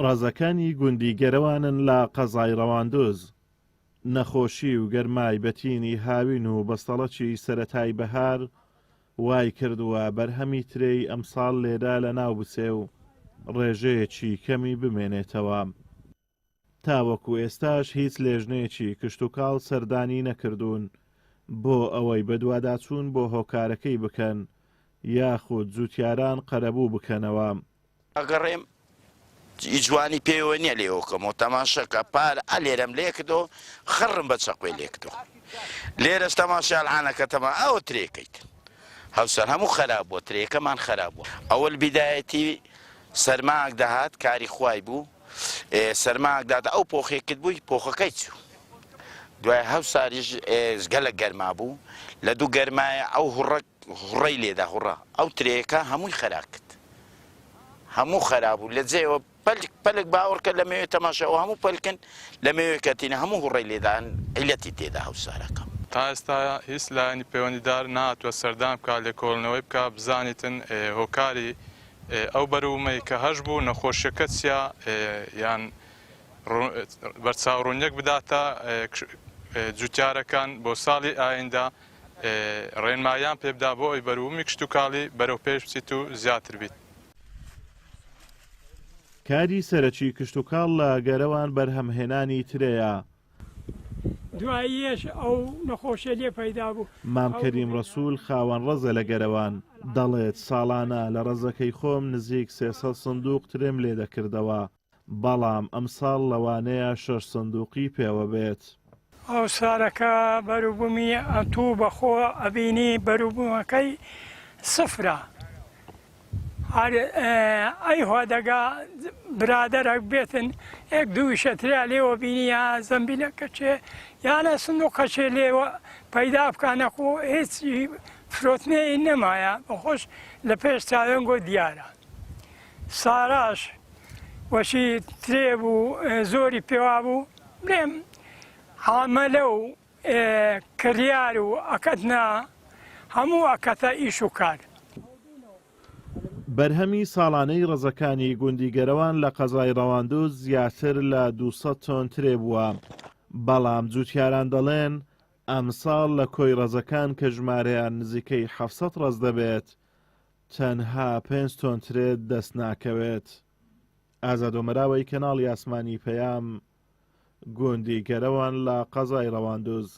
ڕەزەکانی گوندی گەرەوانن لە قەزای ڕەواندوز. نەخۆشی و گەرمای بەتینی هاوین و بەستەڵەکی سەرەتای بەهار وای کردووە بەرهەمی ترێی ئەمساڵ لێرە لەناو بچێ و ڕێژەیەکی کەمی بمێنێتەوە. تاوەکو ئێستاش هیچ لێژنەیەکی کشتوکاڵ سەردانی نەکردوون بۆ ئەوەی بەدواداچوون بۆ هۆکارەکەی بکەن یاخود جوتیاران قەرەبوو بکەنەوە. ئەگەڕێم ی جوانی پێوە نیە لێوە کەمەوە تەماشەکە پار ئە لێرەم لێ کردەوە خڕم بە چەقوێ لێ کردەوە لێرەش تەماشا العانەکە تەما ئەوە ترێکەیت هەوسەر هەموو خەراب بووە ترێکەمان خەراب بووە ئەوەل بیدایەتی سەرماک دەهات کاری خوای بوو سەرماک دادا ئەو پۆخێکت بووی پۆخەکەی چوو دوای هەوساریش گەلە گەرما بوو لە دوو گەرمایە ئەو هوڕە هوڕەی لێدا هوڕە ئەو ترێیەکە هەمووی خەرا کرد هەموو خەرا بوو لە جێەوە پەلک پەلک باوەڕکە لە مێوێ تەماشا ئەو هەموو پەلکن لە مێوێ کەتینە هەموو هوڕەی لێدان عیلەتی تێدا هەوسارەکە. تا ئێستا هیچ لایەنی پەیوەندیدار نەهاتووە سەردان بکا لێکۆڵینەوەی بکا بزانیتن هۆکاری ئەو بەروومەی کە هەشبوو نەخۆشیەکە چیە یان بەرچاوڕوونیەک بداتە جوتیارەکان بۆ ساڵی ئایندە ڕێنماییان پێبدا بۆ ئەوەی بەروبوومی کشتوکاڵی بەرەو پێش بچیت و زیاتر بیت. کاری سەرەکی کشتوکاڵ لە گەرەوان بەرهەمهێنانی ترێیە. دواییەش ئەو نەخۆشیە لێ پەیدا بوو. مام کەریم ڕەسول خاوەن ڕەزە لە گەرەوان، دەڵێت، ساڵانە لە ڕەزەکەی خۆم نزیک 300 سندوق ترێم لێ دەکردەوە، بەڵام ئەمساڵ لەوانەیە شەش سندوقی پێوە بێت. ئاوسارەکە بەروبومی ئەتوو بەخۆ ئەبینی بەروبومەکەی سفرە هەر ئەیهوا دەگا برادەرەک بێتن ئێک دوویشە تریا لێوە بینی یا زەمبیلەکە چێ یانە سندوقەچێ لێوە پەیدا بکا نەخۆ هیچ فرۆتنەی نەمایە بەخۆش لە پێش چاوێنگۆ دیارە. ساراش وەشی ترێ بوو زۆری پێوا بوو بلێم عامەلە و کڕیار و ئەکەتنە هەموو ئەکەتە ئیش و کار. بەرهەمی ساڵانەی ڕەزەکانی گوندی گەرەوان لە قەزای ڕەواندوز زیاتر لە 200 تۆن ترێ بووە، بەڵام جوتیاران دەڵێن، ئەمساڵ لە کۆی ڕەزەکان کە ژمارەیان نزیکەی 700 ڕەز دەبێت، تەنها پێنج تۆن ترێت دەست ناکەوێت. ئازاد ئۆمەراوەی کەناڵی ئاسمانی پەیام، گوندی گەرەوان لە قەزای ڕەواندوز.